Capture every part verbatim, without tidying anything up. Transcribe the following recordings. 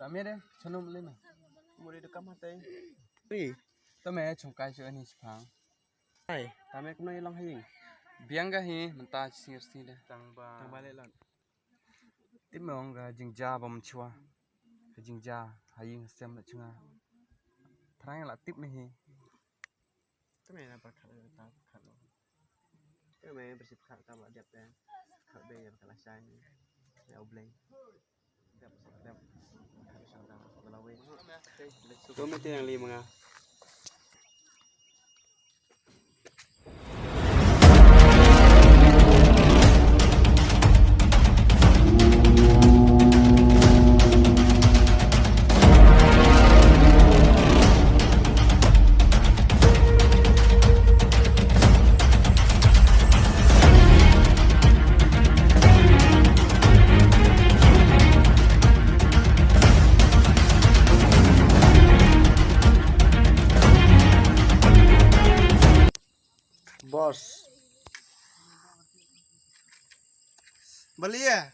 Ame de, chano mle me. Muri de kam hate. Ri. To me chungkai chu ani chipang. Hai, tame kumno i long ha ïing? Biang ga hi mynta chi sngir sngir de. Tang ba. Tang ba le lon. Tip me ong ka jingjia ba mynchwa. Ka jingjia ha ïing ha sem la chunga. Thrang la tip me hi. Tame na par khat ta khat lo. Tame bersih khat ta ba jap ya. Khat be ya kala shai ni. Ya obleng. Komiti yang lima nga. Boss. Balia.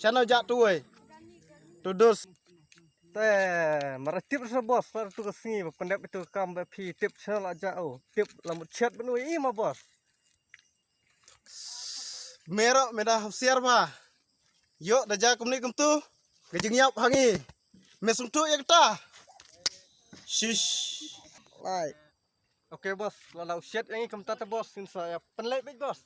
Chano ja tuai. Tudus. Te, mara tip sa boss, sar tu ka sngi, ba pendep itu kam ba phi tip chano la ja o. Tip la mut chat benu i ma boss. Mero meda husiar ba. Yo da ja kumni kumtu. Ka jingyap hangi. Me sungtu ya kata. Shish. Lai. Okay boss, la la usiat yangi kumta ta boss, insa ya penlai big boss.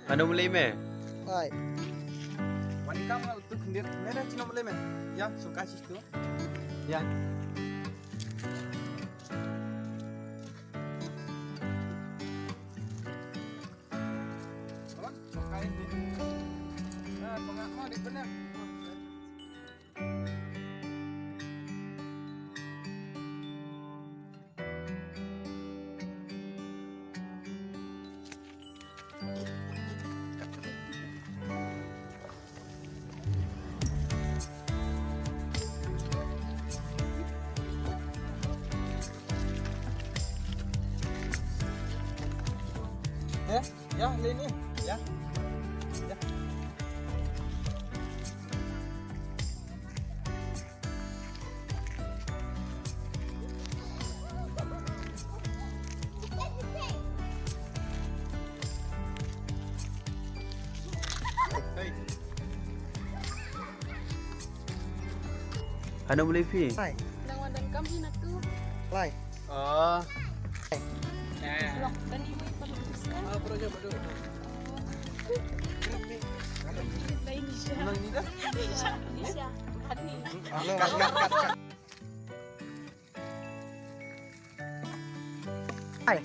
Ano mlei me? Ai. Wani kam ngal tu khndit. Mera chino mlei me? Ya, suka situ. Ya. Ya, ya, Leni. Ya. Ya. Ano mlei phi? Lai. Nang wan dang kam hi na tu. Lai. Oh. Lok dan ibu ipar bisa. Ah, pernah coba dulu. Lain Isha. Nang ni dah? Isha, Isha. Hani. Kat, kat, kat, kat. Hai.